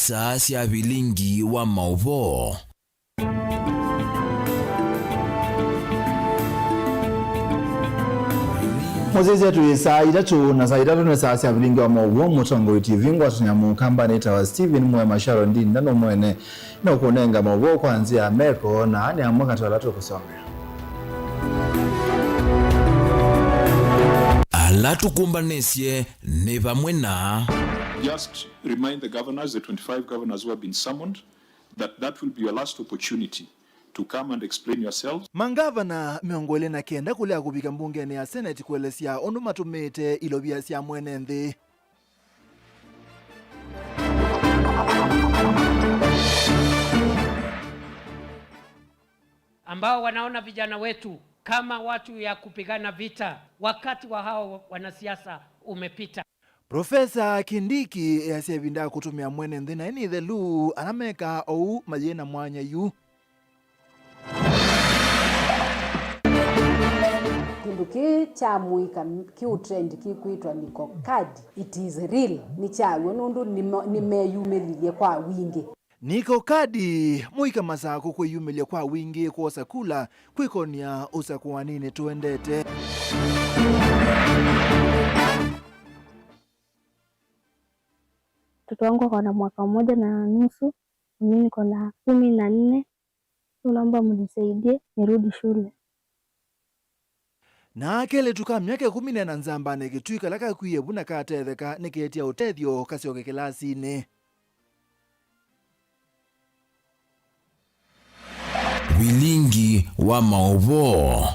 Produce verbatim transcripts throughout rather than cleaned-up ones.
Saa sya vilingi wa maũvoo. Mũsyaĩĩsya, twĩ saa itatũ, na saa itatũ nĩ saa sya vilingi wa maũvoo. Mũtongoi T V ngwatanĩo ya Mũkamba nĩtawa Stephen Mwema. Sharon Ndinda nũmwene nũkũnenga maũvoo kwa nzĩa ya meko, na nĩ amwe katĩ wa ala tũkũsomea. Ala tũkũmbanĩsye nĩ vamwe na. Just remind the governors, the twenty-five governors who have been summoned, that that will be your last opportunity to come and explain yourselves. Mangavana mĩongo ĩlĩ na kenda kũlea kũvika mbungenĩ ya Senate kũelesya ũndũ matũmĩĩte ilovia sya mwene nthĩ. Ambao wanaona vijana wetu kama watu ya kupigana vita, wakati wa hao wanasiasa umepita. Profesa Kindiki easya ĩvinda ya kũtũmĩa mwene nthĩ naĩ nĩ ĩthelu, ala mekaa ũu mayĩ na mwanya yu. Kĩndũ kĩĩ kya mũika kĩũtrendi kĩkwĩtwa Niko Kadi, it is real, nĩ kya w'o nũndũ nĩme-, nĩmeyumĩlilye kwa wingĩ. Niko Kadi, mũika Masakũ kwĩyumĩlya kwa wingĩ kwosa kula kwĩkonia ũsakũaninĩ tũendete. Mtoto wangu ako na mwaka mmoja na nusu, mimi niko na kumi na nne. Naomba mnisaidie nirudi shule. Na kelĩtu ka myaka ĩkũmi neena nzambanĩ kĩtui kala kakwie vu na katetheka nĩketia ũtethyo kasyoke kĩlasinĩ. Vilingi wa maũvoo.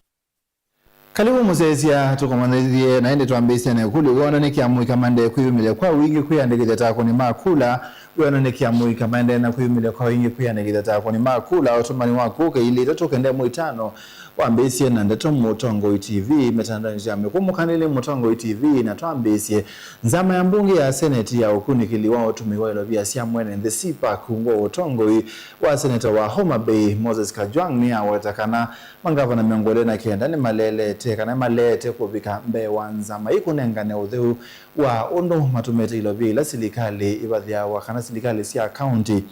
Karibu mũsyaĩĩsya, tũkũmanyĩthye na ĩndĩ twambĩĩsye na ĩkũlyo, wĩona nĩkĩ amũika maendee kwĩyumĩlya kwa wingĩ kwĩyandĩkĩthya ta akũni ma kula? Wĩona nĩkĩ amũika maendee na kwĩyumĩlya kwa wingĩ kwĩyandĩkĩthya ta akũni ma kula? Ũtũmani waku ũkailĩte tũkenda ĩmwe itano. Wambĩĩsye na ndeto Mũtongoi T V mĩtandaonĩ ya mĩkũmũkanĩlĩ Mũtongoi T V, na twambĩĩsye. Nzama ya mbunge ya Seneti ya ũkunĩkĩli wa ũtũmĩi wa ilovia sya mwene nthĩ, CPAC, ungu wa ũtongoi wa seneta wa Homa Bay, Moses Kajwang', nĩyaweta kana mangavana mĩongo ĩlĩ na kenda nĩmaleelete kana nĩmaleete kũvika mbee wa nzama ii kũnengane ũtheu wa ũndũ matũmĩte ilovia ila silikalĩ ivathĩawa kana silikalĩ sya kaunti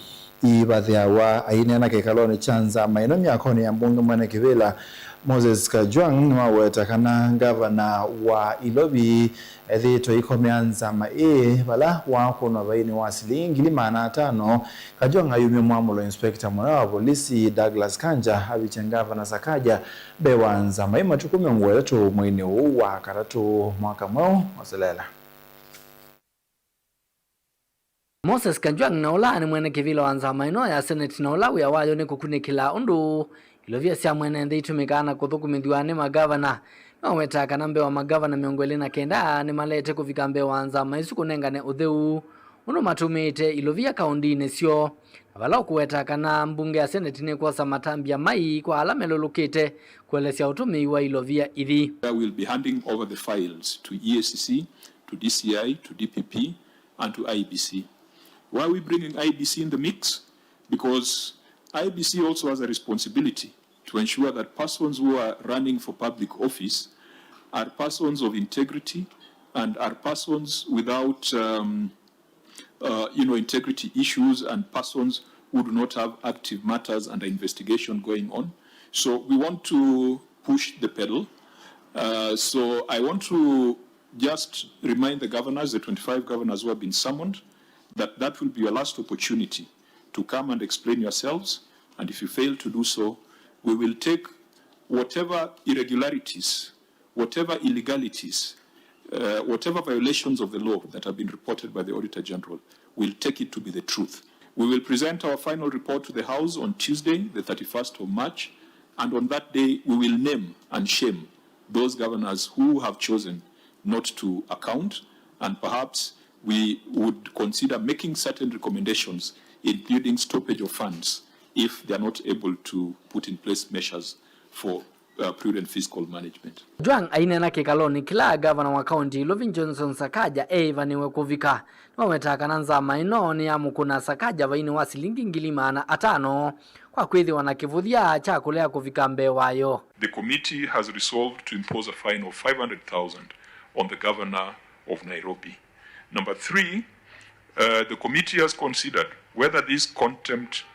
ivathĩawa. Aineena kĩkalonĩ kya nzama ĩno myakonĩ ya mbunge, mwene kĩvĩla Moses Kajwang' nĩwaweta kana ngavana wa ilovi ethĩĩtwe aikomea nzama ĩĩ vala wakũnwa vainĩ wa silingi ngili maana atano. Kajwang' ayumya mwamũlo inspector mũnene wa volisi Douglas Kanja avikye ngavana Sakaja mbee wa nzama ĩ matukũ mĩongo ĩtatũ mweinĩ ũũ wa katatũ, mwaka mweũ ũselela. Moses Kajwang' na ũla nĩ mwene kĩvĩla wa nzama ĩno ya Senate na ũla wĩa wayo nĩ kũkunĩkĩla ũndũ ilovia sya mwene nthĩ itũmĩkaa na kũthũkũmĩthw'a nĩ magavana, nĩwawetaa kana mbee wa magavana mĩongo ĩlĩ na kenda nĩmaleete kũvika mbee wa nzama ĩsu kũnengane ũtheu ũndũ matũmĩĩte ilovia kaũndĩnĩ syoo, na vala ũkũweta kana mbunge ya Senate nĩkwosa matambya mai kwa ala melũlũkĩte kũelesya ũtũmĩi wa ilovia ithi. I will be handing over the files to E A C C, to D C I, to D P P, and to I E B C. Why are we bringing I E B C in the mix? Because I E B C also has a responsibility to ensure that persons who are running for public office are persons of integrity and are persons without, um, uh, you know, integrity issues and persons who do not have active matters under investigation going on. So we want to push the pedal. Uh, so I want to just remind the governors, the twenty-five governors who have been summoned, that that will be your last opportunity to come and explain yourselves. And if you fail to do so, we will take whatever irregularities, whatever illegalities, uh, whatever violations of the law that have been reported by the Auditor General, we'll take it to be the truth. We will present our final report to the House on Tuesday, the thirty-first of March, and on that day, we will name and shame those governors who have chosen not to account, and perhaps we would consider making certain recommendations, including stoppage of funds, if they are not able to put in place measures for, uh, prudent fiscal management. Kajwang' aineena kĩkalonĩ kĩla ngavana wa kaũntĩ ilovi Johnson Sakaja eĩvanĩwe kũvika, nĩwawetaa kana nzama ĩno nĩyamũkũna Sakaja vainĩ wa silingi ngili maana atano kwa kwĩthĩwa na kĩvũthya kya kũlea kũvika mbee wayo. The committee has resolved to impose a fine of five hundred thousand on the governor of Nairobi. Number three, Uh, the committee has considered whether this contempt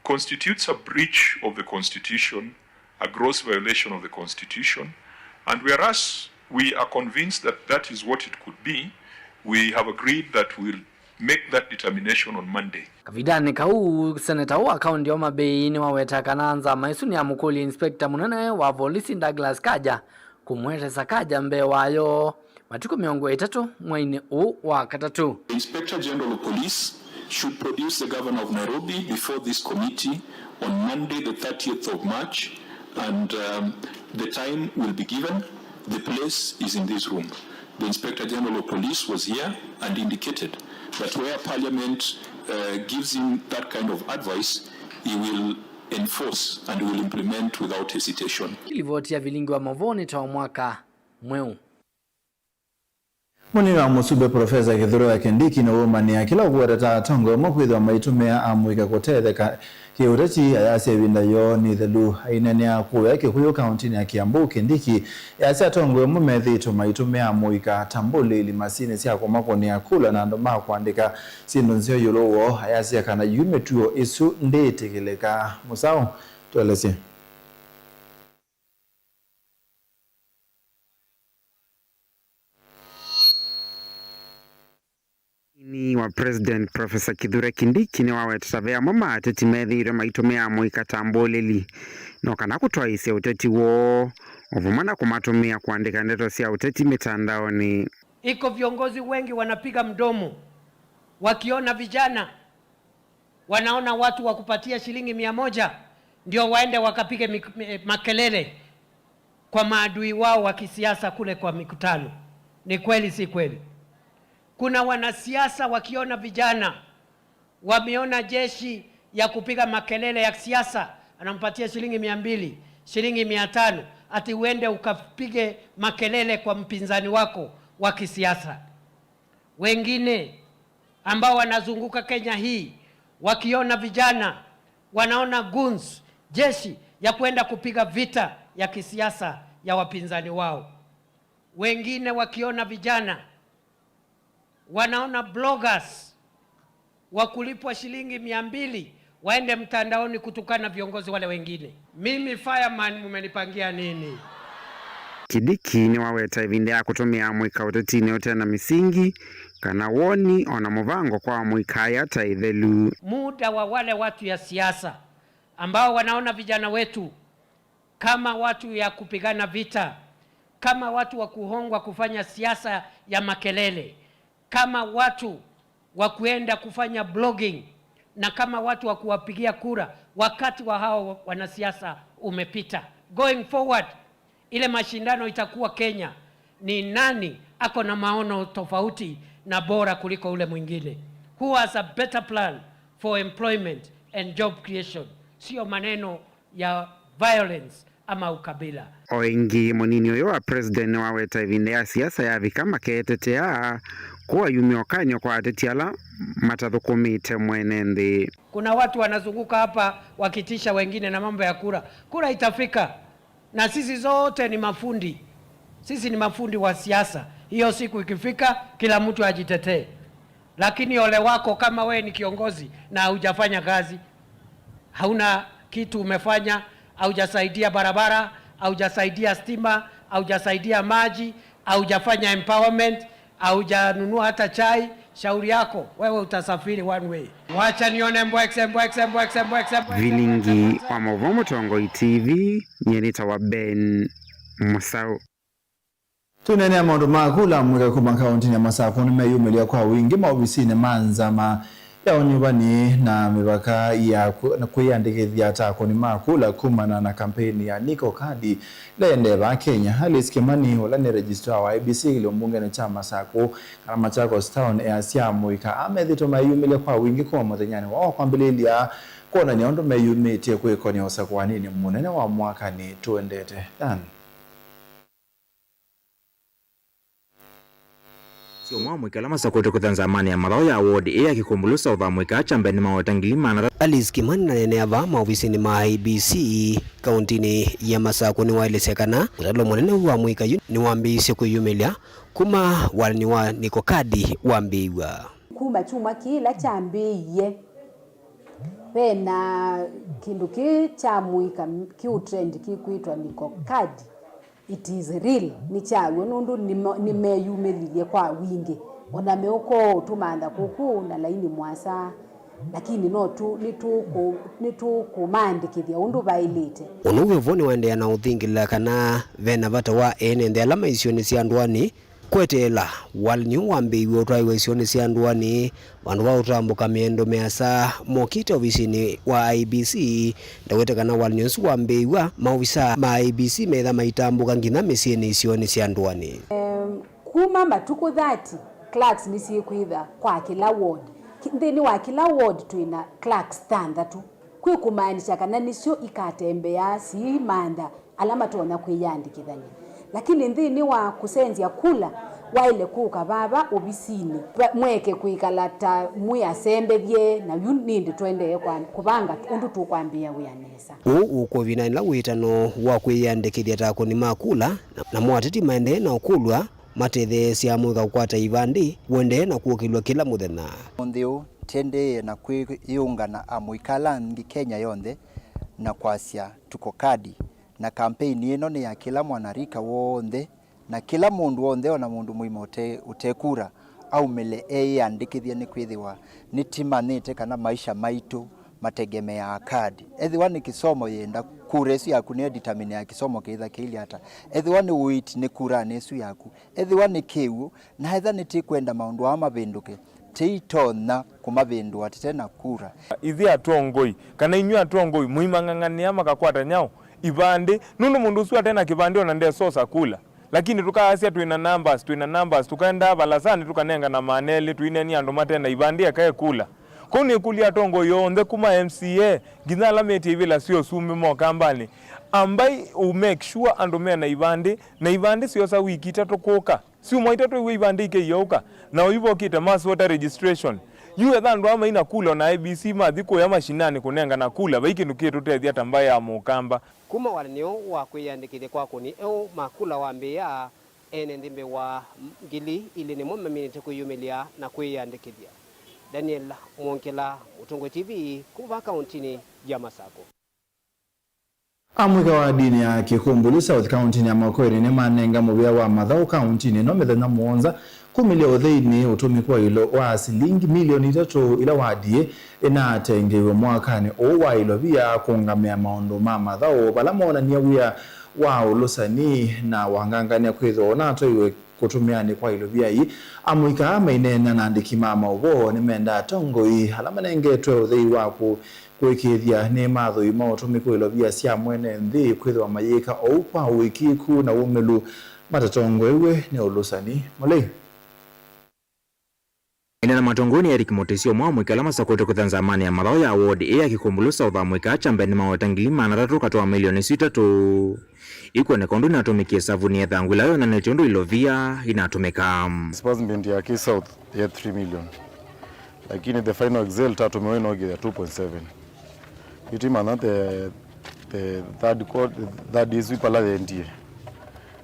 constitutes a breach of the Constitution, a gross violation of the Constitution, and whereas we are convinced that that is what it could be, we have agreed that we'll make that determination on Monday. Kavindanĩ kau, seneta wa kaũntĩ ya Homa Bay nĩwaweta kana nzama ĩsu nĩyamũkũlya inspector mũnene wa volisi Douglas Kaja kũmwetesa Kaja mbee wayo matukũ mĩongo ĩtatũ mweinĩ ũũ wa katatũ. The Inspector General of Police should produce the governor of Nairobi before this committee on Monday, the thirtieth of March, and, um, the time will be given. The place is in this room. The Inspector General of Police was here and indicated that where Parliament, uh, gives him that kind of advice, he will enforce and will implement without hesitation. Livoti ya Vilingi wa Mauvoo nĩ ta wa mwaka mweũ. Mũnini wa mũsumbĩ Profesa Kithure Kindiki nĩwaumanĩa kĩla ũkũweta ta atongoi amwe kwĩthĩwa maitũmĩa amũika kũtetheka kĩũteti, ayasya ĩvinda yoo nĩ ĩthelu. Aineenea kũya Kĩkũyũ kaũntĩnĩ ya Kiambu, Kindiki easya atongoi amwe methĩĩtwe maitũmĩa amũika ta mbũlĩĩli masinĩ sya kũmakũnĩa kula na andũ ma kũandĩka syĩndũ nzeo ĩũlũ woo. Ayasya kana yu mĩtuo ĩsu ndĩĩtĩkĩlĩka. Mũsaũ, tũelesye. Mũnini wa President Professor Kithure Kindiki nĩwawetete ve amwe ma ateti methĩĩtwe maitũmĩa amũika ta mbũlĩli, no kana kũtwaĩĩsya ũteti woo, o vamwe na kũmatũmĩa kũandĩka ndeto sya ũteti mĩtandaonĩ. Iko viongozi wengi wanapiga mdomo wakiona vijana wanaona watu wa kupatia shilingi mia moja ndio waende wakapige mik-, mi-, makelele kwa maadui wao wa kisiasa kule kwa mikutano. Ni kweli, si kweli? Kuna wanasiasa wakiona vijana wameona jeshi ya kupiga makelele ya siasa, anampatia shilingi mia mbili, shilingi mia tano, ati uende ukapige makelele kwa mpinzani wako wa kisiasa. Wengine ambao wanazunguka Kenya hii wakiona vijana, wanaona goons, jeshi ya kwenda kupiga vita ya kisiasa ya wapinzani wao. Wengine wakiona vijana, wanaona bloggers wa kulipwa shilingi mia mbili waende mtandaoni kutukana viongozi wale wengine. Mimi fireman, mumenipangia nini? Kindiki nĩwaweta ĩvinda ya kũtũmĩa amũika ũtetinĩ ũte na mĩsingi, kana woni, o na mũvango kwa amũika aya ta ĩthelu. Muda wa wale watu ya siasa ambao wanaona vijana wetu kama watu ya kupigana vita, kama watu wa kuhongwa kufanya siasa ya makelele, kama watu wa kuenda kufanya blogging, na kama watu wa kuwapigia kura, wakati wa hao wanasiasa umepita. Going forward, ile mashindano itakuwa Kenya, ni nani ako na maono tofauti na bora kuliko ule mwingine? Who has a better plan for employment and job creation? Sio maneno ya violence ama ukabila. O ĩngĩ, mũnini ũyũ wa president nĩwaweta ĩvinda ya siasa yavika maketetea kũayumya ũkany'o kwa ateti ala matathũkũmĩte mwene nthĩ. Kuna watu wanazunguka hapa wakitisha wengine na mambo ya kura. Kura itafika, na sisi zote ni mafundi. Sisi ni mafundi wa siasa. Hiyo siku ikifika, kila mtu ajitetee. Lakini ole wako kama wewe ni kiongozi na haujafanya kazi, hauna kitu umefanya, haujasaidia barabara, haujasaidia stima, haujasaidia maji, haujafanya empowerment, haujanunua hata chai, shauri yako, wewe utasafiri one way. Wacha nione mbwekse, mbwekse, mbwekse, mbwekse, mbwekse. Vilingi wa Mauvoo, Mũtongoi T V, nyie nĩtawa Ben Mũsaũ. Tũneenea maũndũ ma kula, amũika kuma kaũntĩnĩ ya Masakũ nĩmeyumĩlya kwa wingĩ maovisinĩ ma nzama ya ũnyuvani na mĩvaka ya kwĩ-, na kwĩyandĩkĩthya ta akũni ma kula kumana na kampeini ya Niko Kadi ĩla ĩendee vaa Kenya. Alice Kimani, ũla nĩ registrar wa I E B C kĩlio mbungenĩ kya Masakũ, kana Machakos Town, easya amũika aa methĩĩtwe meyumĩlya kwa wingĩ kuma mũthenyanĩ woo wa kwambĩlĩlya kwonany'a ũndũ meyumĩtye kwĩkonya ũsakũaninĩ mũnene wa mwakanĩ tũendete. Dan. Sio mwa amũika ala masakũĩte kũtha nzamanĩ ya mathaũ ya ward ĩĩ ya Kĩkũmbũlũ South, amũika aa kya mbee nĩmaweta ngili maana thanthatũ. Alice Kimani naneenea vaa maovisinĩ ma I E B C kaũntĩnĩ ya Masakũ nĩwaelesya kana mũtalo mũnene ũũ wa amũika yu nĩwambĩĩisye kwĩyumĩlya kuma walani wa Niko Kadi wambĩĩw'a. Kuma kyumwa kĩĩ ĩla kyambĩĩie, ve na kĩndũ kĩĩ kya mũika kĩũtrend kĩkwĩtwa NECO card. It is real, nĩ kya w'o, nũndũ nĩmo-, nĩmeyumĩlilye kwa wingĩ. O na meũka ũũ tũmantha kũkũ na laini mwasa, lakini no tũ-, nĩtũkũ-, nĩtũkũmaandĩkĩthya ũndũ vaĩlĩte. Ũndũ wĩ vo nĩwaendeea na ũthingĩla kana ve na vata wa ene nthĩ ala maĩ isionĩ sya ndũanĩ kweteela World New wambĩĩw'e ũtwaĩwa isionĩ sya ndũanĩ. Vandũ va ũtambũka mĩendo mĩasa mokĩte ovisinĩ wa I E B C, ndawete kana World News wambĩĩw'a, maovisaa ma I E B C metha maitambũka nginya mĩsyĩnĩ isionĩ sya ndũanĩ. Em, kuma matukũ thirty, clerks nĩsyĩkwĩtha kwa kĩla ward. Ki-, nthĩnĩ wa kĩla ward twĩ na clerks thanthatũ. Kwĩ kũmaanisya kana nĩsyo ikatembeaa siimantha ala matonya kwĩyandĩkĩthany'a. Lakini nthĩnĩ wa kũsenzya kula, waĩle kũka vava ovisinĩ, va-, mweke kwĩkala ta mwĩ asembethye, na yu nĩndĩ tũendee kwa-, kũvanga ũndũ tũkwambĩĩa wĩa nesa. Ũũ ũkũvina ĩla wĩtano wa kwĩyĩandĩkĩthya ta akũni ma kula, na, namo ateti maendee na ũkũlw'a matetheesya amũika kũkwata ivandĩ, ũendee na kũkĩlw'a kĩla mũthenya. Ũnthĩ ũũ, tĩendee na kwĩyũnga na amũika ala angĩ Kenya yonthe na kwasya, "Tuko kadi." Na kampeini ĩno nĩ ya kĩla mwanarika w'onthe, na kĩla mũndũ w'onthe, o na mũndũ mũima ũte, ũte kura, aumĩle eyĩandĩkĩthye, nĩkwĩthĩwa nĩtĩmanyĩte kana maisha maitũ mategemeaa kadi. Ethĩwa nĩ kĩsomo yĩenda, kura ĩsu yaku nĩyo ĩdetermineaa kĩsomo kĩitha kĩilye ata. Ethĩwa nĩ ũiiti, nĩ kuranĩ ĩsu yaku. Ethĩwa nĩ kĩw'ũ, na ethĩwa nĩtĩkwenda maũndũ aa mavĩndũke, tĩitonya kũmavĩndũa tũte na kura. Ithyĩ atongoi, kana inyw'ĩ atongoi, mũimang'ang'anĩa makakwata nyaũ ivandĩ, nũndũ mũndũ ũsu ate na kĩvandĩ ona ndesosa kula. Lakini tũkaasya, "Twĩ na numbers, twĩ na numbers," tũkaendaa valasanĩ tũkanengana maana elĩ, tũineenea andũ mate na ivandĩ eka ekula. Kwoou nĩkũlya atongoi onthe kuma M C A nginya ala metie ivĩla sya ũsumbĩ ma Ũkambanĩ, ambai ũ make sure andũ me na ivandĩ, na ivandĩ syosa wiki itatũ kũka. Syumwa itatũ iw'e ivandĩ ikĩyĩũka, na oyu vokĩte mass voter registration. Yu etha andũ aa maina kula ona I E B C mathi kũya mashinani kũnengana kula, vai kĩndũ kĩtũtethya ta mbaĩ ya Mũkamba. Kuma walanĩo wa kwĩyandĩkĩthya kwa akũni eũ ma kula wambĩĩa, ene nthĩ mbee wa ngili ilĩ nĩmo maminĩte kwĩyumĩlya na kwĩyandĩkĩthya. Daniel Mwongela, Mũtongoi T V, kuma vaa kauntinĩ ya Masakũ. Amũika wa ndini ya Kikumbulu South kauntinĩ ya Makueni nĩmanenga mũvĩa wa mathaũ kauntinĩ ĩno mĩthenya mũonza kumĩlya ũtheinĩ ũtũmĩku wa ĩlo wa silingi milioni itatũ ila wadi ĩnatengeiwe mwakanĩ ũũ wa ilovia kũũngamĩa maũndũ ma mathaũ vala moonany'a wĩa wa ũlũsani na wangangany'a kwĩthĩwa ũnatwaiwe kũtũmĩanĩ kwa ilovia ii. Amũika aa maineena na andĩki ma maũvoo nĩmendaa atongoi ala manengetwe ũthei wa kũ- kũĩkĩĩthya nĩ mathũi ma ũtũmĩki wa ilovia sya mwene nthĩ kwĩthĩwa mayĩka ũu kwa ũĩkĩĩku na wũmĩlu matatongoew'e nĩ ũlũsani mũlei. Ĩneena matongoi nĩ Eric Mũtĩsyo, mwa amũika ala masakwĩtwe kwĩtha nzamanĩ ya mathaũ ya ward ĩĩ ya Kikumbulu South, amũika kyambeni maweta ngili maana atatũ katĩ wa milioni isu itatũ. Ikwoneka ũndũ inatũmĩkie savuni ya ĩthangũ ĩla yonanĩtye ũndũ ilovia inatũmĩka. Disbursement ya K South ya three million, lakini the final Excel tatũmĩwe ĩnokĩthya two point seven. Itimanya the, the third quarter, third ĩsu vala yendie.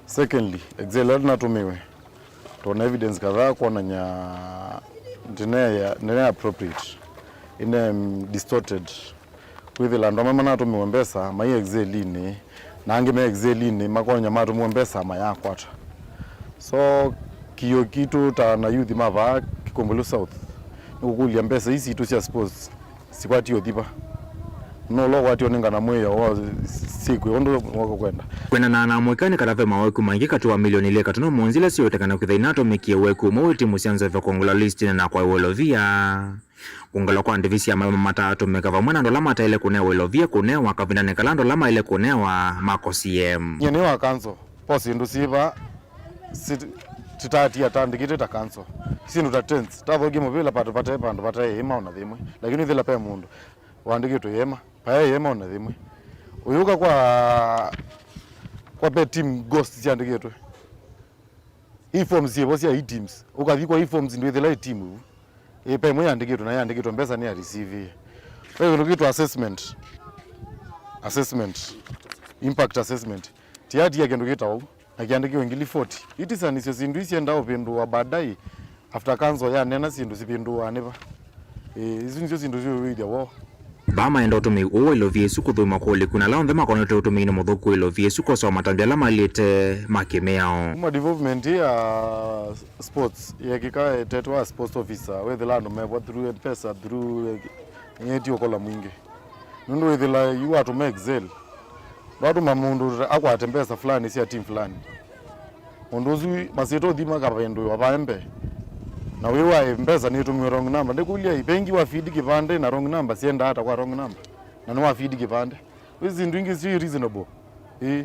Secondly, Excel ĩla natũmĩwe, twona evidence kadhaa kwonany'a ndĩne ya, ndĩne appropriate, ĩne, mm, distorted. Kwĩthĩla andũ amwe manatũmĩwe mbesa mai Excel-inĩ, na angĩ me Excel-inĩ makonya matũmĩwe mbesa mayakwata. So, kĩo kitũ ta na youth ma vaa Kikumbulu South nĩ kũkũlya mbesa ii sitũ sya sports sikwatiwe thiva? No ũla ũkwatiwe nĩ ngana mwĩao wa syĩkw'e ũndũ ũkwenda. Kwendana na amũika nĩ kana ve maweku maingĩ katĩ wa milioni ilĩ katũno mũonza ila syĩweteka na kwĩtha inatũmĩkie weku ũmwe wĩ timu sya nzeve kũongolwa listinĩ na kwaĩwa ilovia. Kũngalwa kwa ndĩvi sya maema matatũmĩka vamwe na andũ ala mataĩle kũnewa ilovia kũnewa kavindanĩ kala andũ ala maĩle kũnewa makosie. Nyie nĩ wa kanso, po syĩndũ syĩva sit-, titatia tandĩkĩte ta kanso. Syĩndũ ta tents, tathokie mũvĩla patũ vate vandũ vataĩ ĩma ona thĩmwe. Lakini ĩthĩla pe mũndũ wandĩkĩtwe ĩema, payaĩ ĩema ona thĩmwe. Ũyũka kwa, kwa pe team ghost syandĩkĩtwe. Ii forms syĩvo sya ii teams. Ũkathi kwa ii forms ndwĩthĩla ii team ĩvu. Ĩ, pe ĩmwe yandĩkĩtwe na yandĩkĩtwe mbesa nĩ ya receive. Ve kĩndũ kĩtwa assessment. Assessment. Impact assessment. Tiatia kĩndũ kĩtawa ũu. Na kĩandĩkĩwe ngili forty. Itisanisyo syĩndũ ii syenda ũvĩndũa baadaye. After council yaneena, syĩndũ sivĩndũaa nĩ va? Ĩĩ, isu nĩsyo syĩndũ syĩwĩthya woo. Vaa maenda ũtũmĩi ũũ wa ilovia isu kũthũima kwa ũliku, na ala onthe makonetwe ũtũmĩinĩ mũthũku wa ilovia isu kwosawa matambya ala maĩlĩte ma kĩmĩao. Kuma development ya sports yekĩka etetwa sports officer, wethĩla andũ mevwa through M-Pesa, through, eh, nĩti ũkola mwingĩ. Nũndũ wĩthĩla yu watũma Excel, ndwatũma mũndũ akwate mbesa fulani sya team fulani. Mũndũ ũsu masyĩtwa ũthi makavĩndũĩwa vaembe. Na wĩ wa mbesa nĩtũmiwe wrong number. Ndĩkũlya, ĩ, bengi wa feed kĩvandĩ na wrong number syendaa ata kwa wrong number? Na nĩ wa feed kĩvandĩ. Wĩ syĩndũ ingĩ sio reasonable. Ĩĩ.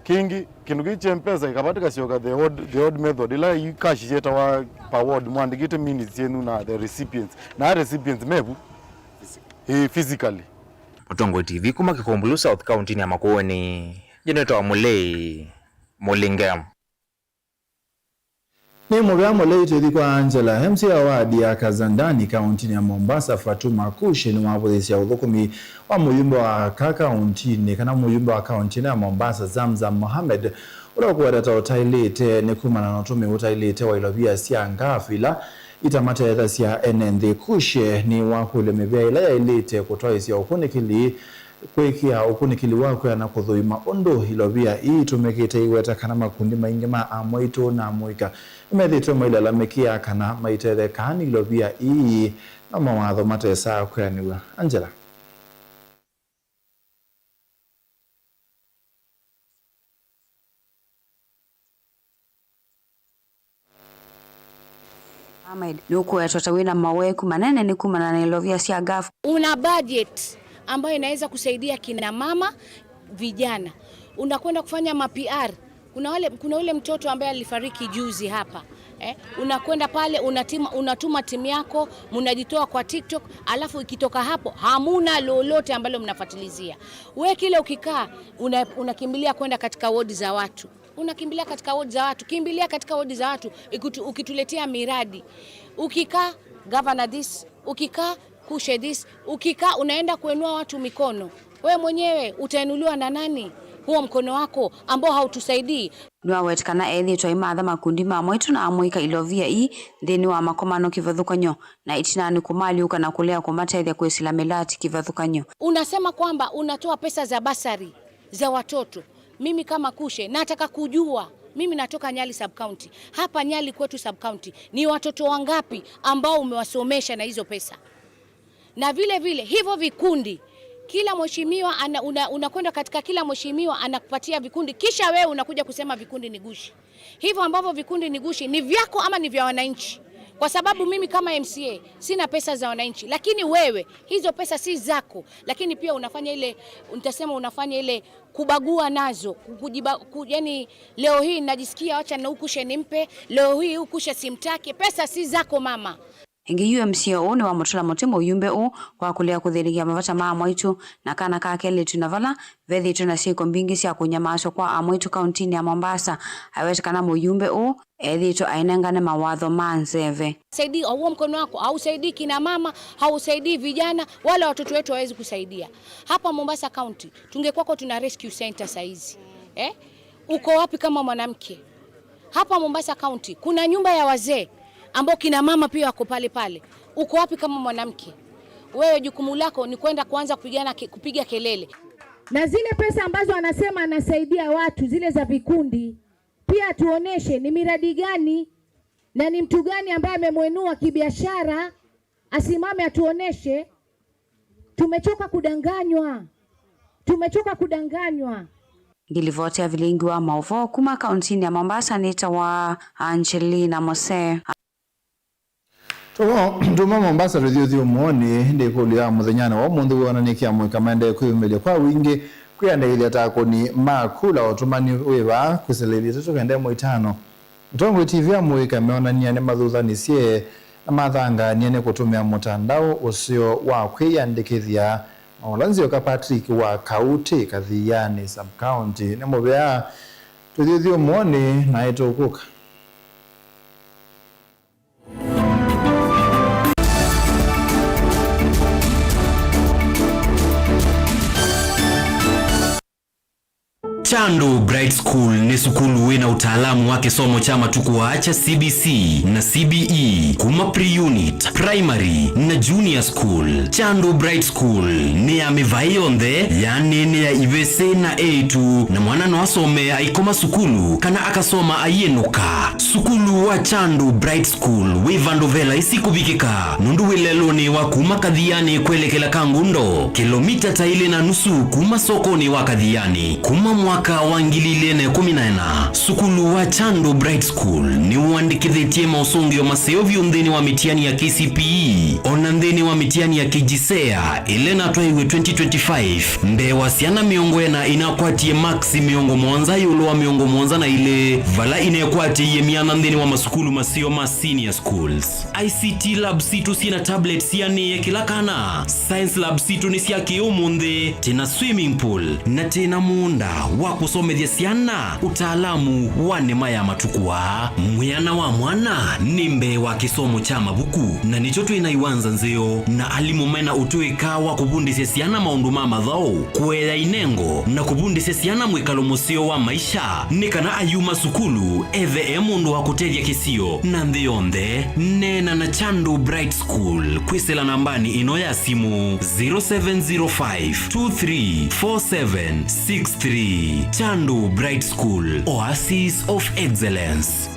Kĩngĩ, kĩndũ kĩu kya M-Pesa ĩkavati kasyoka the old, the old method. Ĩla yu cash syetawa per ward, mwandĩkĩte minutes syenyu na the recipients. Na recipients mevu? Ĩĩ, physically. Mũtongoi T V kuma Kĩkũmbũlu South, kauntinĩ ya Makueni. Nĩ Mũlei Mũlinge. Nĩ mũvea mũlei tũthi kwa Angela. M C A wa wadi ya Kazandani, kauntinĩ ya Mombasa, Fatuma Kushi, nĩwavũthĩsya ũthũkũmi wa mũyumbe wa aka kauntinĩ, kana mũyumbe wa kaunti ĩno ya Mombasa, Zamzam Mohamed, ũla ũkũweta ta ũtaĩlĩte nĩ kumana na ũtũmĩi ũtaĩlĩte wa ilovia sya ngafu ila itamatethasya ene nthĩ. Kushi nĩwakũlya mĩvea ĩla yaĩlĩte kũtwaĩsya ũkunĩkĩli, kwĩkĩa ũkunĩkĩli wa kwĩana kũthũima ũndũ ilovia ii itũmĩkĩte, iweta kana makundi maingĩ ma amwaitũ na amũika nĩmethĩĩtwe mailalamĩkĩa kana maitethekaa nĩ ilovia ii na mawatho matesaa kwĩanĩw'a. Angela. Ahmed, nĩũkũwetwa ta wĩna maweku manene nĩ kumana na ilovia sya ngafu. Una budget ambayo inaweza kusaidia kina mama, vijana. Unakwenda kufanya ma P R. Kuna wale, kuna ule mtoto ambaye alifariki juzi hapa. Eh, unakwenda pale, unatima, unatuma timu yako, mnajitoa kwa TikTok, alafu ikitoka hapo, hamuna lolote ambalo mnafuatilizia. We kile ukikaa, una-, unakimbilia kwenda katika wodi za watu. Unakimbilia katika wodi za watu. Kimbilia katika wodi za watu, ikutu-, ukituletea miradi. Ukikaa, governor this, ukikaa, Kushe this, ukikaa, unaenda kuinua watu mikono. We mwenyewe utainuliwa na nani? Huo mkono wako ambao hautusaidii. Nĩwaweta kana ethĩĩtwe aimatha makundi ma amwaitũ na amũika ilovia ii nthĩnĩ wa makomano kĩvathũkany'o, na ĩtinanĩ kũmalyũka na kũlea kũmatethya kwĩsĩla mĩlati kĩvathũkany'o. Unasema kwamba unatoa pesa za basari za watoto. Mimi kama Kushe, nataka kujua. Mimi natoka Nyali sub county. Hapa Nyali kwetu sub county, ni watoto wangapi ambao umewasomesha na hizo pesa? Na vile vile, hivyo vikundi, kila mheshimiwa ana-, una-, unakwenda katika kila mheshimiwa anakupatia vikundi, kisha wewe unakuja kusema vikundi ni gushi. Hivyo ambavyo vikundi ni gushi, ni vyako ama ni vya wananchi? Kwa sababu mimi kama M C A, sina pesa za wananchi, lakini wewe, hizo pesa si zako, lakini pia unafanya ile, nitasema unafanya ile kubagua nazo, kujiba-, ku-, yani, leo hii najisikia wacha na huyu Kushe nimpe, leo hii huyu Kushe simtaki, pesa si zako mama. Ĩngĩ yu M C A ũũ nĩwamũtũla mũtĩ mũyumbe ũũ kwa kũlea kũthĩnĩkya mavata ma amwaitũ na kana ka kelĩtu, na vala vethĩĩtwe na syĩko mbingĩ sya kũnyamaaswa kwa amwaitũ kauntinĩ ya Mombasa. Aweta kana mũyumbe ũũ ethĩĩtwe ainengane mawatho ma nzeve. Saidi, huo mkono wako hausaidii kina mama, hausaidii vijana, wala watoto wetu hawezi kusaidia. Hapa Mombasa County, tungekwako tuna rescue center saizi. Eh? Uko wapi kama mwanamke? Hapa Mombasa County, kuna nyumba ya wazee ambao kina mama pia wako pale pale. Uko wapi kama mwanamke? Wewe jukumu lako ni kwenda kuanza kupigana ke-, kupiga kelele. Na zile pesa ambazo anasema anasaidia watu, zile za vikundi, pia tuoneshe ni miradi gani na ni mtu gani ambaye amemwenua kibiashara, asimame atuoneshe. Tumechoka kudanganywa. Tumechoka kudanganywa. Ngilivoti ya vilingi wa maũvoo kuma kauntinĩ ya Mombasa nĩtawa Angelina Mose. Tũvo, tuma Mombasa tũthi ũthyũmũonĩ, ĩndĩ ĩkũlyo ya mũthenyanĩ wa ũmũnthĩ wĩonanĩkĩa amũika maendee kwĩyumĩlya kwa wingĩ kwĩyandĩkĩthya ta akũni ma kula. Ũtũmani wĩ vaa kwĩsĩla ĩlĩ itatũ kenda ĩmwe itano. Mũtongoi T V amũika meonany'a nĩmathuthanisye na mathangaanie nĩ kũtũmĩa mũtandao ũseo wa kwĩyandĩkĩthya. Na ũla nzyoka Patrick wa Kauti, Kathiani sub-county, nĩ mũvea. Tũthi ũthyũmũonĩ naĩ tũkũka. Chandu Bright School nĩ sukulu wĩ na ũtaalamu wa kĩsomo kya matukũ aa kya C B C na C B E kuma pre-unit, primary, na junior school. Chandu Bright School nĩ ya mĩvaĩ yonthe, yaani nĩ ya ivĩsĩ na eĩtu, na mwana no asome aikoma sukulu kana akasoma aiĩnũka. Sukulu wa Chandu Bright School wĩ vandũ ve laisi kũvikĩka, nũndũ wĩ lelũnĩ wa kuma Kathiani kwelekela Kangundo, kĩlomita ta ilĩ na nusu kuma sokonĩ wa Kathiani. Kuma mwaka wa ngili ilĩ na ĩkũmi na ĩna, sukulu wa Chandu Bright School nĩũandĩkĩthĩtye maũsũngĩo maseo vyũ nthĩnĩ wa mĩtiani ya K C P E, o na nthĩnĩ wa mĩtiani ya KJSEA ĩla ĩnatwaiwe twenty twenty-five, mbee wa syana mĩongo ĩna inakwatie maksi mĩongo mũonza ĩũlũ wa mĩongo mũonza na ilĩ, vala inekwatĩie myanya nthĩnĩ wa masukulu maseo ma senior schools. I C T lab sitũ syĩ na tablets sianĩĩe kĩla kana. Science lab sitũ nĩ sya kĩ-ũmũnthĩ, twĩ na swimming pool, na twĩ na mũũnda wa kũsomethya syana ũtaalamu wa nĩma ya matukũ aa. Mwĩana wa mwana nĩ mbee wa kĩsomo kya mavuku, na nĩkyo twĩ na iwanza nzeo na alimũ me na ũtũĩka wa kũvundĩsya syana maũndũ ma mathaũ, kũea inengo, na kũvundĩsya syana mwĩkalo mũseo wa maisha, nĩ kana ayuma sukulu ethe e mũndũ wa kũtethya kĩsio na nthĩ yonthe. Neena na Chandu Bright School kwĩsĩla nambanĩ ĩno ya simũ, zero seven zero five two three four seven six three. Chandu Bright School, Oasis of Excellence.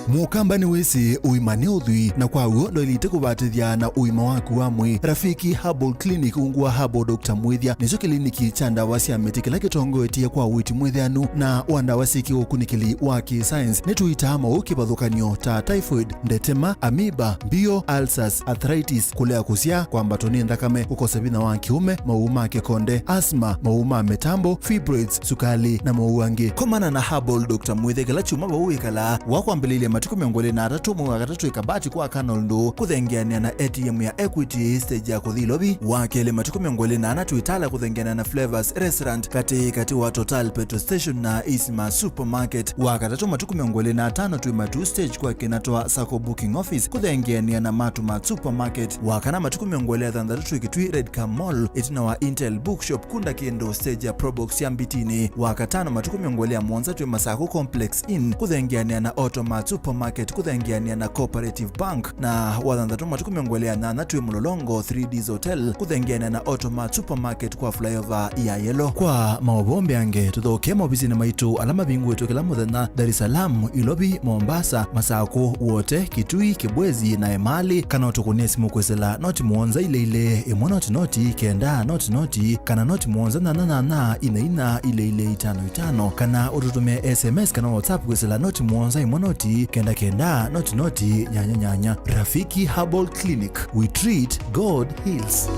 Mũkamba nĩwĩsĩ ũima nĩ ũthwii, na kwa w'o ndwaĩlĩte kũvatĩthya na ũima waku wa mwĩĩ. Rafiki Herbal Clinic, ungu wa Herbal Doctor Mwĩthya, nĩkyo kĩliniki kya ndawa sya mĩtĩ kĩla kĩtongoetye kwa ũiiti mwĩtheanu na wa ndawa syĩ kĩũkunĩkĩli wa kĩ-science. Nĩtũitaa maũũ kĩvathũkany'o ta typhoid, ndetema, amoeba, mbio, ulcers, arthritis, kũlea kũsyaa, kwambatwa nĩ nthakame, kũkosa vinya wa kĩũme, maũũ ma kĩkonde, asthma, maũũ ma mĩtambo, fibroids, sukali, na maũũ angĩ. Komana na Herbal Doctor Mwĩthya kĩla kyumwa vau wĩkalaa, wa kwambĩlĩlya matukũ mĩongo ĩlĩ na atatũ mwei wa katatũ Ĩkabati kwa Colonel Ndũũ, kũthengeanĩa na A T M ya Equity stage ya kũthi Ilovi. Wa kelĩ, matukũ mĩongo ĩlĩ na ana twĩ Tala kũthengeanĩa na Flavors Restaurant, katĩ katĩ wa Total Petrol Station na Isma Supermarket. Wa katatũ, matukũ mĩongo ĩlĩ na atano twĩ Matuu stage kwa Kinatwa Sacco Booking Office, kũthengeanĩa na Matumat Supermarket. Wa kana, matukũ mĩongo ĩlĩ na thanthatũ twĩ Kitui Red Car Mall, ĩtina wa Intel Bookshop, kunda kĩndũ stage ya Probox ya Mbitinĩ. Wa katano, matukũ mĩongo ĩlĩ na mũonza twĩ Masaku Complex Inn, kũthengeanĩa na Automat Supermarket, kũthengeanĩa na Cooperative Bank. Na wa thanthatũ, matukũ mĩongo ĩlĩ na nyanya twĩ Mlolongo three Ds Hotel, kũthengeanĩa na Automat Supermarket kwa flyover ya Yellow. Kwa maũvoo mbeange, tũthokee maovisinĩ maitũ ala mavingũĩtwe kĩla mũthenya, Dar es Salaam, Ilovi, Mombasa, Masakũ, Wote, Kitui, Kibwezi, na Emali, kana ũtũkũnĩe simũ kwĩsĩla noti mũonza ilĩ ilĩ, ĩmwe noti noti, kenda noti noti, kana noti mũonza nyanya nyanya, inya inya, ilĩ ilĩ, itano itano, kana ũtũtũmĩe S M S kana WhatsApp kwĩsĩla noti mũonza ĩmwe noti, kenda kenda, noti noti, nyanya nyanya. Rafiki Herbal Clinic, we treat, God heals.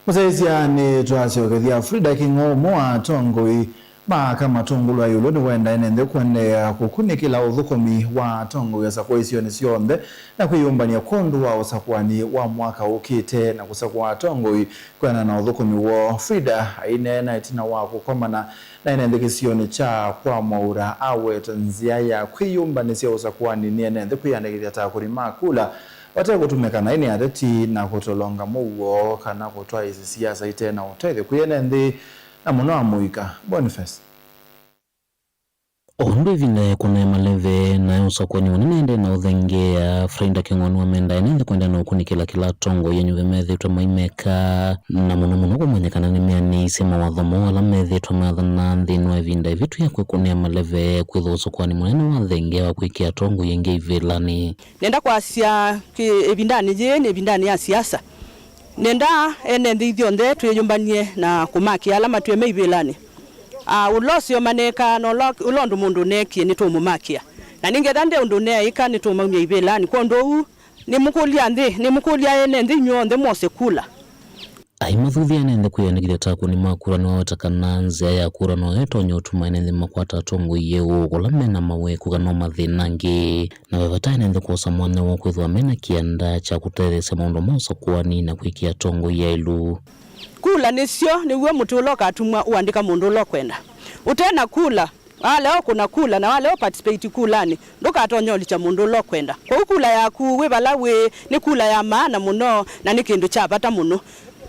Mũsyaĩĩsya nĩtwasyokethya Frida Kĩng'o, ũmwe wa atongoi ma aka matũngũlwa ĩũlũ, nĩwendaa ene nthĩ kũendeea kũkunĩkĩla ũthũkũmi wa atongoi asakũa isionĩ syonthe na kwĩyũmbany'a kwondũ wa ũsakũani wa mwaka ũkĩte na kũsakũa atongoi kwĩanana na ũthũkũmi woo. Frida aineena ĩtina wa kũkomana na ene nthĩ kĩsionĩ kya kwa Mwaura, aweta nzĩa ya kwĩyũmbanĩsya ũsakũani nĩ ene nthĩ kwĩyandĩkĩthya ta akũni ma kula vate kũtũmĩka na aini ateti na kũtolonga mũuo kana kũtwaĩĩsya siasa ite na ũtethyo kwĩ ene nthĩ, na mũno amũika. Boniface. O ũndũ ĩvinda ya kũnea maleve na ya ũsakũani mũnene ĩendee na ũthengeea, Frida Kĩng'o nĩwamendaa ene nthĩ kũendeea na ũkunĩkĩla kĩla atongoi enyuve methĩĩtwe maimeka, na mũno mũno kũmanya kana nĩmeanĩisye mawatho moo ala methĩĩtwe mathana nthĩnĩ wa ĩvinda ĩvĩtu ya kwĩkũnĩa maleve, kwĩthĩwa ũsakũani mũnene wathengeewa kwĩkĩa atongoi aingĩ ivĩlanĩ. Nenda kwasya kĩ-, ĩvindanĩ yĩĩ nĩ ĩvindanĩ ya siasa. Nenda ene nthĩ ithyonthe twĩyũmbany'e na kũmakĩa ala matwĩe me ivĩlanĩ. Ah, ũla ũseo maneekaa na ũla, ũla ũndũ mũndũ ũneekie nĩtũũmũmakĩa. Na nĩngetha nde ũndũ ũneeĩka nĩtũũmaumya ivĩlanĩ. Kwondũ ũu, nĩmũkũlya nthĩ, nĩmũkũlya ene nthĩ inyw'onthe mwose kula. Aimathuthya ene nthĩ kwĩyandĩkĩthya ta akũni ma kura, nĩwaweta kana nzĩa ya kura noyo ĩtonya ũtuma ene nthĩ makwata atongoi eũ, kũla me na mawĩku kana o mathĩna angĩ. Na ve vata ene nthĩ kwosa mwanya woo kwĩthĩwa me na kĩanda kya kũtetheesya maũndũ ma ũsakũani na kwĩkĩa atongoi aĩlu. Kula nĩsyo, nĩw'o mũtĩ ũla ũkatũmwa ũandĩka mũndũ ũla ũkwenda. Ũte na kula, Walea ũkũna kula na walea ũparticipate kulanĩ, ndũkatonya ũlikya mũndũ ũla ũkwenda. Kwoou kula yaku wĩ vala wĩ nĩ kula ya maana mũno na nĩ kĩndũ kya vata mũno.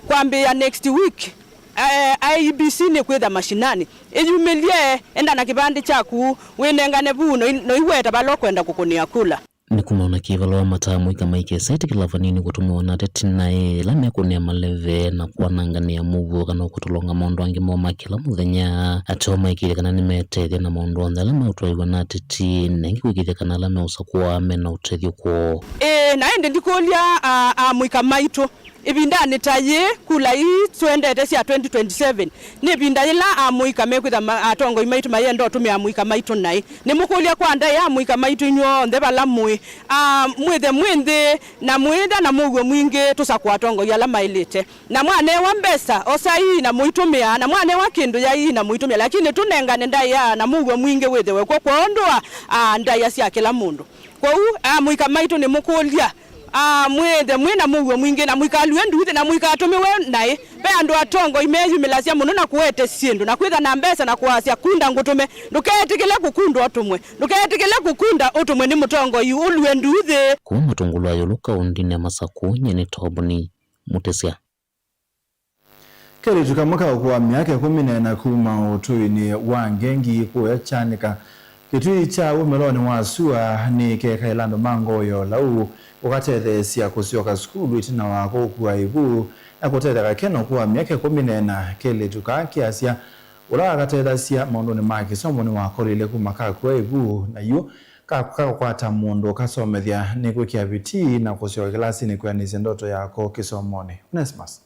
Kwambĩĩa next week, eh, I E B C nĩkwĩtha mashinani. Ĩyumĩlye, enda na kĩvandĩ kyaku, wĩnengane vu, no i-, no iweta vala ũkwenda kũkũnĩa kula. Nĩ kuma ona kĩvala wa mataa mũika maikesa ĩtĩkĩla vanini kũtũmĩwa na ateti naĩ ĩla mekũnĩa maleve na kwananganĩa mũvuo kana ũkũtũlonga maũndũ angĩ moo ma kĩla mũthenya, ateo maĩkĩĩthya kana nĩmetethya na maũndũ onthe ala meũtwaĩw'a na ateti, na ĩngĩ kũĩkĩĩthya kana ala meũsakũa mena ũtethyo kwoo. Ĩĩ, na ĩndĩ ndikũlya, a, amũika maitũ, ĩvindanĩ ta yĩĩ, kula ii tũendete sya twenty twenty-seven, nĩ ĩvinda yĩla amũika mekwĩtha ma-, atongoi maitũ mayenda ũtũmĩa amũika maitũ naĩ. Nĩmũkũlya kwa ndaĩa amũika maitũ inyw'onthe vala mũĩ, a, mwĩthe mwĩ nthĩ na mũĩtha na mũuo mwingĩ tũsakũa atongoi ala maĩlĩte. Na mwanewa mbesa, osai na mũitũmĩa, na mwanewa kĩndũ yai na mũitũmĩa, lakini tũnengane ndaĩa na mũuo mwingĩ wĩthĩwe kw'o kwondũ wa, a, ndaĩa sya kĩla mũndũ. Kwoou, a, amũika maitũ nĩmũkũlya, a, mwĩthe mwĩ na mũuo mwingĩ, na mũikalue nduuthĩ, na mũikatũmĩwe naĩ. Ve andũ atongoi meyumĩlasya mũno na kũete syĩndũ, na kwĩtha na mbesa, na kũasya, "Kunda ngũtũme." Ndũketĩkĩle kũkunda ũtũmwe. Ndũketĩkĩle kũkunda ũtũmwe nĩ mũtongoi ũlue nduuthĩ. Kuma Matungulu ya ĩũlũ kaũndĩnĩ ya Masakũ, nyie nĩ Toboni Mũtĩsya. Kelĩtu kamwe ka ũkũũ wa myaka ĩkũmi na ĩna kuma ũtũinĩ wa Ngengi kũya Kyanika, kĩtui kya wũmĩlonĩ wa sua nĩkekaĩla andũ ma ngoo ya ũlau kũkatetheesya kũsyoka sukulu ĩtina wa kũkua ĩvu na kũtetheka kena ũkũũ wa myaka ĩkũmi na ĩna. Kelĩtu kaa kĩasya ũla wakatethasya maũndũnĩ ma kĩsomo nĩwakolile kuma kakua ĩvu, na yu ka-, kakwata mũndũ ũkasomethya nĩkwĩkĩa vitii na kũsyoka kĩlasinĩ kwĩanĩsya ndoto yako kĩsomonĩ. Onesmus.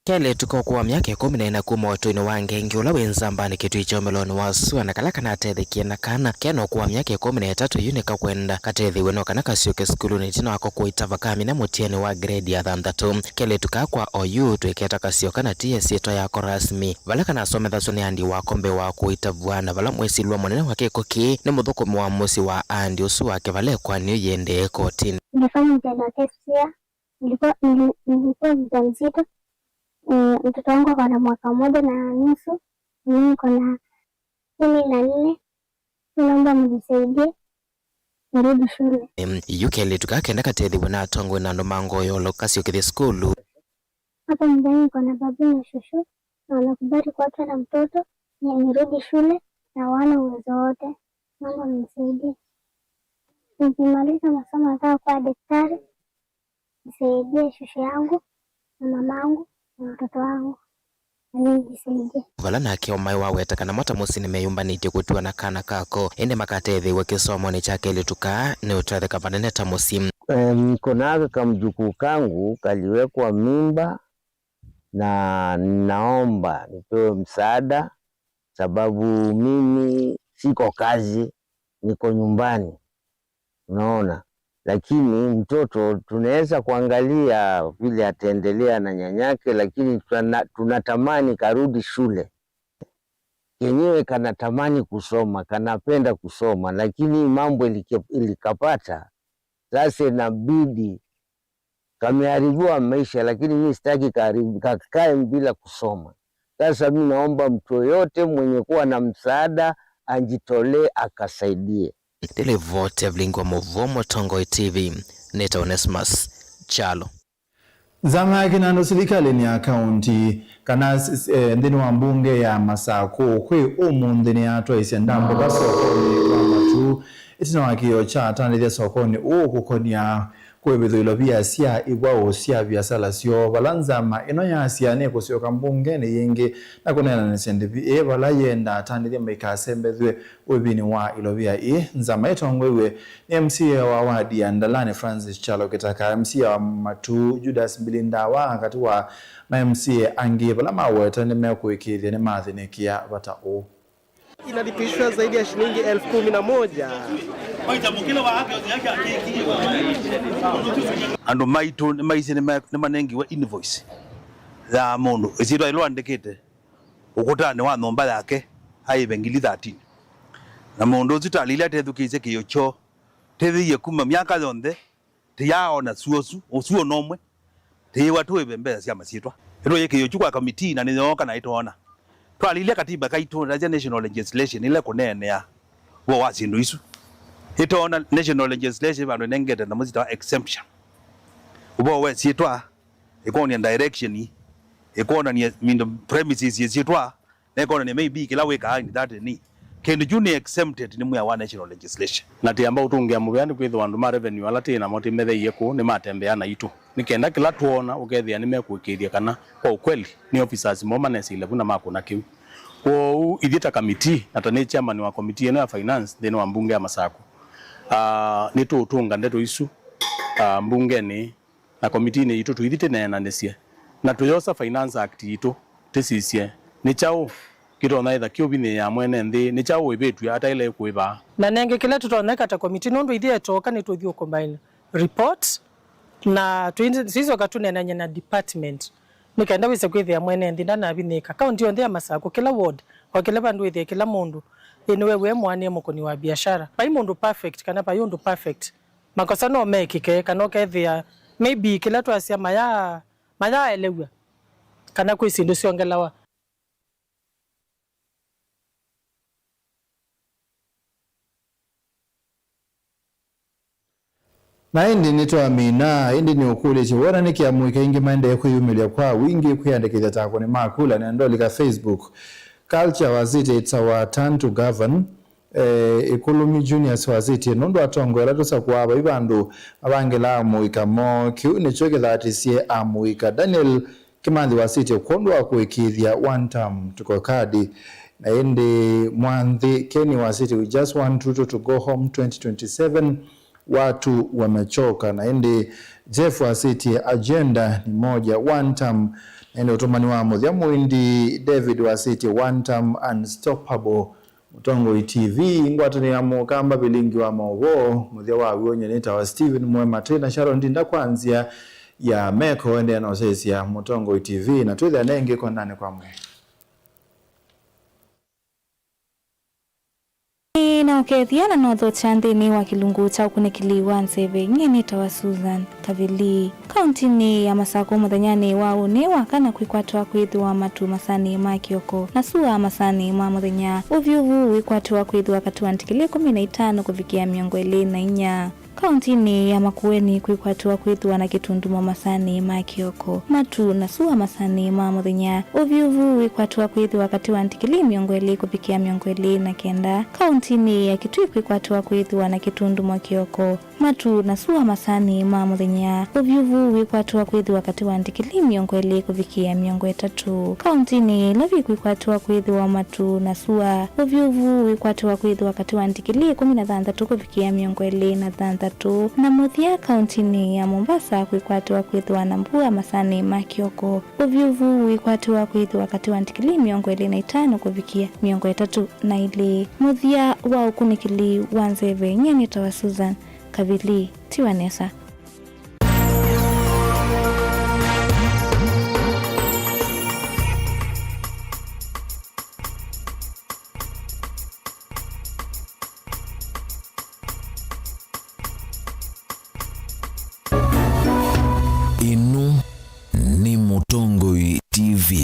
Kelĩtu ka ũkũũ wa myaka ĩkũmi na ĩna kuma ũtũinĩ wa Ngengi ũla wĩ Nzambanĩ kĩtui kya ũmĩlonĩ wa sua na kala kanatethekie na kana kena ũkũũ wa myaka ĩkũmi na ĩtatũ yu nĩkakwenda katethĩw'e no kana kasyoke sukulunĩ ĩtina wa kũkũa itava kamina mũtianĩ wa grade ya thanthatũ. Kelĩtu kaa kwa oyu twĩketa kasyoka na ti ĩsyĩtwa yako rasmi, vala kanasomethasw'a nĩ andi wako mbee wa kũitavw'a na vala mwĩsilwa mũnene wa kĩko kĩĩ nĩ mũthũkũmi wa mũsyĩ wa andi ũsu wake vala ĩkoani yu yĩendee kotinĩ. Nilifanya mtihani wa K C S E A. Nilikuwa, nili-, nilikuwa mjamzito. Eh, mtoto wangu ako na mwaka mmoja na nusu. Mimi niko na kumi na nne. Naomba mnisaidie nirudi shule. Em, yu kelĩtu kaa kenda katethĩw'e na atongoi na andũ ma ngoo ya ũlau kasyokethye sukulu. Hapa nyumbani niko na babu na shushu, na wamekubali kuachwa na mtoto, ni-, nirudi shule, na hawana uwezo wote. Naomba mnisaidie. Nikimaliza masomo nataka kuwa daktari. Nisaidie shushu yangu na mamangu na mtoto wangu. Na mimi nisaidie. Vala nake ũmaĩ waweta kana mo ta mũsyĩ nĩmeyũmbanĩtye kũtua na kana kako, ĩndĩ makatetheew'a kĩsomonĩ kya kelĩtu kaa nĩ ũtetheka vanene ta mũsyĩ. Em, niko na kamjukuu kangu kaliwekwa mimba na naomba nipewe msaada sababu mimi siko kazi, niko nyumbani. Unaona? Lakini mtoto tunaweza kuangalia vile ataendelea na nyanyake, lakini tuna-, tunatamani karudi shule. Kenyewe kanatamani kusoma, kanapenda kusoma, lakini mambo ilike-, ilikapata, sasa inabidi kameharibiwa maisha, lakini mimi sitaki kaharibu-, kakae bila kusoma. Sasa mimi naomba mtu yoyote mwenye kuwa na msaada ajitolee akasaidie. Nĩ livoti ya vilingi wa mũvuo Mũtongoi T V, nĩtawa Onesmus Kyalo. Nzama ya kĩnandũ silikalĩnĩ ya kaũnti kana s-, s-, eh, nthĩnĩ wa mbunge ya Masakũ kwĩ ũmũnthĩ nĩyatwaisye ndambũka sokonĩ wa Matuu ĩtina wa kĩĩo kya atandĩthya sokonĩ ũũ kũkonia kũĩvĩthw'a ilovia sya iwau sya viasala syoo, vala nzama ĩno yaasya nĩkũsyoka mbungenĩ yĩngĩ na kũneenanĩsya ndĩvi ĩĩ vala yĩenda atandĩthya maikasembethw'e ũĩvinĩ wa ilovia ii. Nzama ĩtongoew'e nĩ M C A wa wadi ya Ndalani Francis Kyalo Kĩtaka, M C A wa Matuu Judas Mbili Ndawa, katĩ wa ma M C A angĩ vala maweta nĩmekũĩkĩĩthya nĩmathĩnĩkĩa vata ũũ. Inalipishwa zaidi ya shilingi elfu kumi na moja. Andũ maitũ nĩmaisye nĩma-, nĩmanengiwe invoice ya mũndũ ĩsyĩtwa ĩla andĩkĩte ũkũtanĩ wa nyũmba yake aĩve ngili thirteen. Na mũndũ ũsu talĩile atethukĩĩsye kĩĩo kyoo, tethĩie kuma myaka yonthe, tĩyaaona suo ũsu, ũsuo nomwe, tĩyĩwa tũĩve mbesa sya masyĩtwa. Nĩtũyĩkĩie ũkyu kwa komitii na nĩyooka na ĩtwoona. Twalilya katiba kaitũ, nasya national legislation ila kũneenea ũvoo wa syĩndũ isu. Ĩtoona national legislation vandũ ĩnengete nyamũ syĩtawa exemption. Ũvoo wa syĩtwa, ĩkwonania direction, ĩkwonania mindo premises yĩsyĩtwa, na ĩkwonania maybe kĩla wĩkaa in that ni. Kĩndũ kyu nĩ exempted nĩ mwĩa wa national legislation. Na tĩamba ũtũngĩa mũvea nĩ kwĩthĩwa andũ ma revenue ala tĩ namo tĩmetheie kũu nĩmatembea naitũ. Nĩ kenda kĩla twoona ũkethĩa nĩmekũĩkĩĩthya kana kwa ũkweli nĩ officers moo manesĩile vu na makũna kĩu. Kwoou ithyĩ ta committee, na ta nĩ chairman wa committee ĩno ya finance nthĩnĩ wa mbunge ya Masakũ, ah, nĩtũũtũnga ndeto isu, ah, mbungenĩ na komitiinĩ yitũ tũithi tĩneenanĩsye na tũyosa Finance Act yitũ tĩsisye nĩ kyaũ kĩtonya ĩtha kĩũvinyĩĩa mwene nthĩ, nĩ kyaũ ũĩvĩtw'e ataĩle kũĩva. Na nengĩ kĩla tũtonya ĩka ta komiti, nũndũ ithyĩ etooka nĩtũthi ũ combine report, na tũi-, tũicoka tũneenany'e na department, nĩ kenda wĩse kwĩthĩa mwene nthĩ ndanavinyĩĩka. Kaunti yonthe ya Masakũ, kĩla ward, o kĩla vandũ wĩthĩe kĩla mũndũ ĩ nĩweew'e e mũanĩe mũkũni wa biashara. Vai mũndũ perfect, kana vai ũndũ perfect. Makosa no mekĩke, kana ũkethĩa maybe kĩla twasya maya-, mayaelew'a, kana kwĩ syĩndũ syongelawa. Na ĩndĩ nĩtwamina, ĩndĩ nĩũkũlĩtye wona nĩkĩ amũika aingĩ maendee kwĩyumĩlya kwa wingĩ kwĩyandĩkĩthya ta akũni ma kula nenda ũlika Facebook. Culture wasĩtye, "It's our turn to govern." Eh, Ĩkũlũmi Junius wasĩtye, "Nũndũ atongoi ala tũsakũaa vai vandũ mavangĩlaa amũika moo, kĩu nĩkyo kĩthatĩsye amũika." Daniel Kĩmanthi wasĩtye, "Kwondũ wa kũĩkĩĩthya one term, tuko kadi." Na ĩndĩ Mwanthi Kenny wasĩtye, "We just want Ruto to go home twenty twenty-seven, watu wamechoka." Na ĩndĩ Jeff wasĩtye, "Agenda ni moja, one term." Na ĩndĩ ũtũmani wa mũthya, mũindi David wasĩtye, "One term unstoppable." Mũtongoi T V, ngwatanĩo ya Mũkamba, vilingi wa maũvoo, mũthya wa w'o, nyie nĩtawa Steven Mwema, twĩ na Sharon Ndinda kwa nzĩa ya meko, endeea na ũsyaĩĩsya Mũtongoi T V, na twĩthĩa nengĩ kwendanĩ kwa mwĩ. Nĩ na ũkethya na nothokya nthĩnĩ wa kĩlungu kya ũkunĩkĩli wa nzeve. Nyie nĩtawa Susan Kavili. Kauntinĩ ya Masakũ mũthenyanĩ wa ũnĩ wa kana kwĩkwatwa kwĩthĩwa matu masanĩ ma kĩoko na sua masanĩ ma mũthenya. Ũvyũvu wĩkwatwa kwĩthĩwa katĩ wa ndikilii ĩkũmi na itano kũvikĩa mĩongo ĩlĩ na inya. Kauntinĩ ya Makueni kwĩkwatwa kwĩthĩwa na kĩtundumo masanĩ ma kĩoko, matu na sua masanĩ ma mũthenya. Ũvyũvu wĩkwatwa kwĩthĩwa katĩ wa ndikilii mĩongo ĩlĩ kũvikĩa mĩongo ĩlĩ na kenda. Kauntinĩ ya Kitui kwĩkwatwa kwĩthĩwa na kĩtundumo kĩoko, matu na sua masanĩ ma mũthenya. Ũvyũvu wĩkwatwa kwĩthĩwa katĩ wa ndikilii mĩongo ĩlĩ kũvikĩa mĩongo ĩtatũ. Kauntinĩ ya Nairobi kwĩkwatwa kwĩthĩwa matu na sua. Ũvyũvu wĩkwatwa kwĩthĩwa katĩ wa ndikilii ĩkũmi na thanthatũ kũvikĩa mĩongo ĩlĩ na thanthatũ. Na mũthya, kauntinĩ ya Mombasa kwĩkwatwa kwĩthĩwa na mbua masanĩ ma kĩoko. Ũvyũvu wĩkwatwa kwĩthĩwa katĩ wa ndikilii mĩongo ĩlĩ na itano kũvikĩa mĩongo ĩtatũ na ilĩ. Mũthya wa ũkunĩkĩli wa nzeve, nyie nĩtawa Susan Kavili. Tiwa nesa. Ĩno nĩ Mũtongoi T V.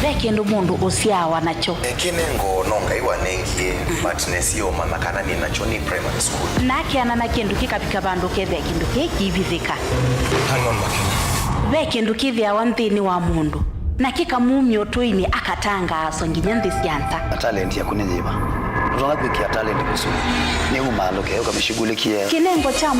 Ve kĩndũ mũndũ ũsyaawa nakyo. Kĩnengoo no Ngai wanengie, but nesie ũmanya kana nĩ nakyo nĩ primary school. Na akeana na kĩndũ kĩkavika vandũ ũkethĩa kĩndũ kĩĩ kĩivithĩka. Hang on, Makena. Ve kĩndũ kĩthĩawa nthĩnĩ wa mũndũ, na kĩkamumya ũtũinĩ, akatangaaswa nginya nthĩ sya nza. Talent yaku nĩ yĩva? Ndũtonya kwĩkĩa talent kũsũvĩa. Nĩ umaalũke, ũkamĩshughulikie. Kĩnengo kya mũndũ